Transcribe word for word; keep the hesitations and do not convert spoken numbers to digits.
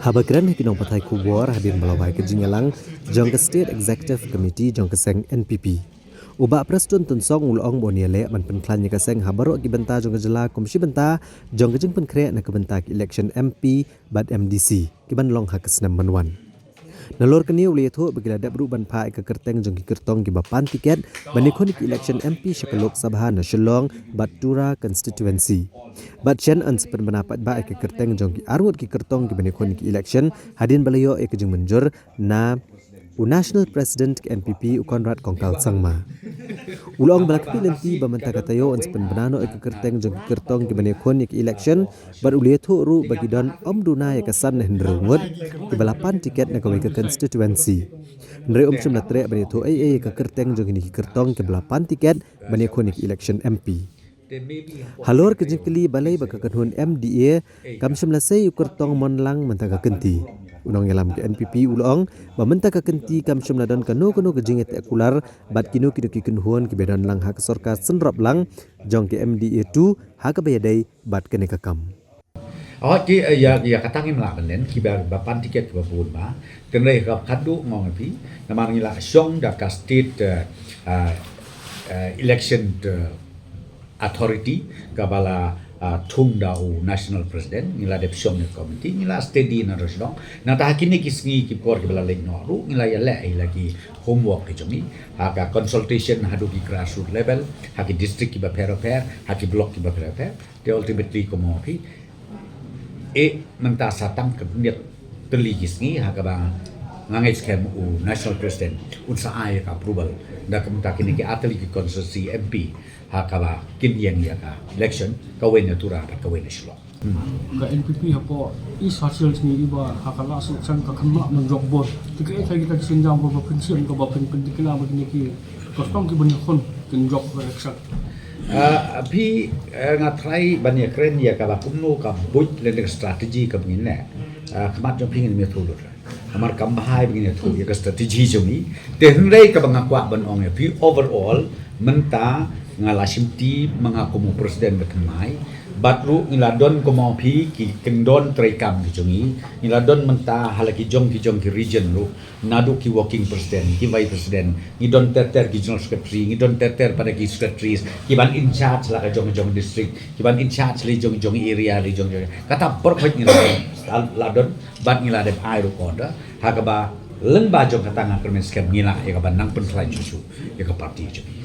Haba kren ha ki nongpathai khubor hadien ba la wai ka jingïalang jong ka State Executive Committee jong ka seng N P P, u Bah Prestone Tynsong u la ong ba un ïaleh ban pynkhlaiñ ïa ka seng ha baroh ki bynta jong ka jylla kum shi bynta jong ka jingpynkhreh na ka bynta ki election M P bad M D C kiban long ha ka snem ban wan. Nalor kane u la ïathuh ba ki la dep ruh ban phah ïa ka kyrteng jong ki kyrtong kiba pan tiket ban ïakhun ïa ki election M P sha ka Lok Sabha na Shillong bad Tura constituency. Bad shen yn sa pynbna paidbah ïa ka kyrteng jong ki arngut ki kyrtong kiban ïakhun ïa ki election hadien ba la ïoh ïa ka jingmynjur na u National President ka N P P u Conrad Kongkal Sangma. U la ong ba la kynti lynti ba mynta ka taïew yn sa pynbna noh ïa ka kyrteng jong ki kyrtong kiban ïakhun ïa ki election, bad u la ïathuh ruh ba ki don ym duna ïa ka san ne hynriew ngut kiba la pan tiket na kawei ka constituency. Hynrei um shym la treh ban ïathuh ei ei ïa ka kyrteng jong kine ki kyrtong kiba la pan tiket ban ïakhun ïa ki election M P. Halor ka jingkylli balei ba ka kynhun M D A kam shym la sei ïa u kyrtong Monlang mynta ka kynti, u nongïalam ka N P P u la ong ba mynta ka kynti kam shym la don kano kano ka jingïateh kular bad kino kino ki kynhun kiba don lang ha ka sorkar synrop lang jong ka M D A two ha kaba ïadei bad kane ka kam. Hooid, ki, eh, ïa, ïa kata ngim lah ban len, kiba, ba pan tiket kiba bun ba. Hynrei ka khadduh nga ong ïa phi, namar ngi la shong da ka state, eh, eh, eh, election, eh, authority, kaba la, eh, thung da u national president, ngi la dep shong ïa ka committee, ngi la steady na ruh shnong. Nangta ha kine ki sngi ki por kiba la leit noh ruh, ngi la ïaleh ïa la ki homework ki jong ngi. Ha ka consultation haduh ki grassroots level, ha ki district kiba pher pher, ha ki block kiba pher pher. Te ultimately kumno phi, eh, mynta sa tang ka bniat tylli ki sngi ha kaba nga ngeit skhem u national president un sa ai ka approval da ka mynta kine ki artylli ki constituency M P ha kaba kin ïeng ïa ka election, kawei na Tura bad kawei na Shillong. Hmm. Ka N P P hapoh East Khasi Hills ngi i ba ha ka last election ka kynmaw ban jop vote. Te kaei kita ki sienjam kaba pynshem kaba pyn, pyndeclare ba kine ki kyrtong kiban ïakhun kin jop election. Ah, phi, eh, nga try ban ïakren ïa kaba kumno ka buit lane ka strategy kaba ngin leh. Ah, khmat jong phi ngin ym ïathuh lut. Namar kam bha ba ngin ïathuh ïa ka strategy jong ngi. Te hynrei kaba nga kwah ban ong ïa phi overall mynta nga la shim team ma nga kum u president ba thymmai. Bad ruh ngi la don kum u phi ki kyndon treikam ki jong ngi. Ngi la don mynta ha la ki jong ki jong ki region ruh. Naduh ki working president, ki vice president, ngi don ter ter ki general secretary, ngi don ter ter pat ki secretaries, kiban in charge la ka jong jong district, kiban in charge la jong jong area, la jong jong. Kata perfect ngi la, la, la don, bad ngi la dep ai ruh ka order. Ha kaba lyngba jong kata nga kyrmen skhem ngi la ïa kaba nang pynkhlaiñ shuh shuh ïa ka party jong ngi.